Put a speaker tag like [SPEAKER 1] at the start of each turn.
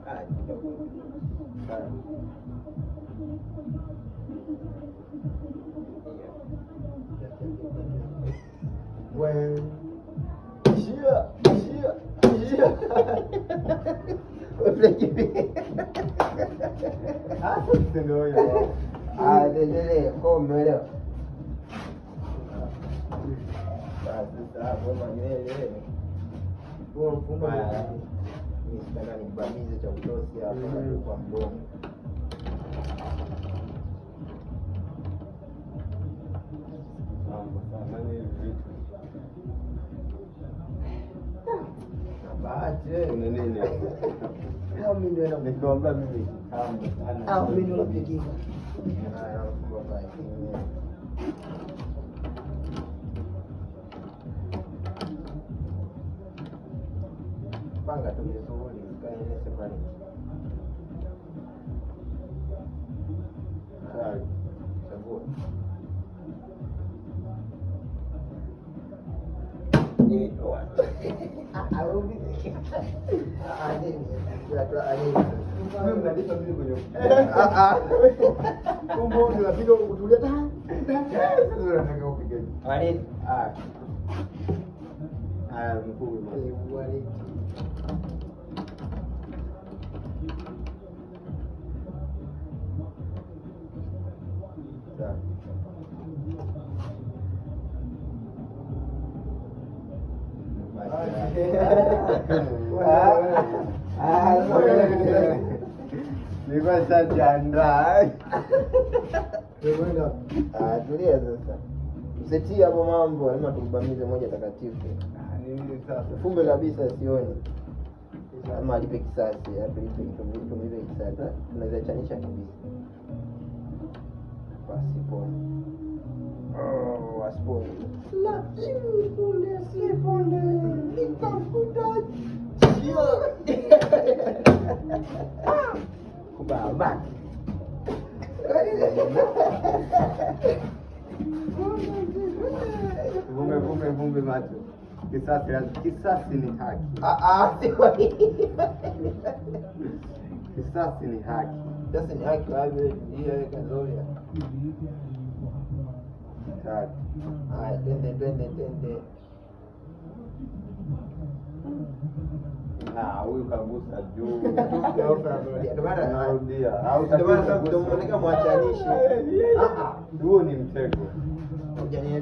[SPEAKER 1] Ah, kidogo.
[SPEAKER 2] Sawa.
[SPEAKER 1] Ishia, ishia, ishia. Wewe kipi?
[SPEAKER 2] Ah, sasa ndio hiyo.
[SPEAKER 1] Ah, lele, kwa umeelewa. Basi sasa hapo manywele.
[SPEAKER 3] Huo mfumo
[SPEAKER 1] Haya. Mimi sitaka nibamize cha utosi hapa kwa mdomo.
[SPEAKER 2] Mambo sana ni vitu.
[SPEAKER 1] Na bahati wewe.
[SPEAKER 2] Kuna nini hapo?
[SPEAKER 3] Au mimi ndio na
[SPEAKER 2] Nikiomba mimi kitambo sana.
[SPEAKER 3] au mimi ndio napiga.
[SPEAKER 1] Haya, mfumbo basi. Panga tu vizuri, usikae ile separate.
[SPEAKER 2] Sawa.
[SPEAKER 1] Chagua.
[SPEAKER 2] Mimi mnalipa mimi kwenye.
[SPEAKER 3] Kumbe unapiga kutulia ta.
[SPEAKER 2] Sasa unataka upige. Ah. Ah, mkuu.
[SPEAKER 3] Waleti.
[SPEAKER 2] Sawa. Nilikuwa nishajiandaa.
[SPEAKER 3] Wewe
[SPEAKER 1] Tulia sasa, msetie hapo mambo, lazima tumbamize moja takatifu,
[SPEAKER 2] Ah, nini sasa?
[SPEAKER 1] fumbe kabisa, sioni ama alipe kisasi, alipe tumlipe kisasi, tunaweza chanisha kabisa pasipo oh, asipone lakini punde si punde nikamkuta sio kubaba
[SPEAKER 2] Vumbe vumbe vumbe macho. Kisasi lazima, kisasi ni haki.
[SPEAKER 1] Ah, ah, sio
[SPEAKER 2] Kisasi ni haki.
[SPEAKER 1] sasa ni haki wapi hiyo kazoria.
[SPEAKER 2] Tatu.
[SPEAKER 1] Haya, twende twende twende.
[SPEAKER 2] Ah, huyu kagusa juu.
[SPEAKER 1] Ndio maana
[SPEAKER 2] Narudia. Au
[SPEAKER 1] ndio maana sasa mtamuoneka mwachanishi.
[SPEAKER 2] Huo ni mtego.
[SPEAKER 1] Hujanielewa.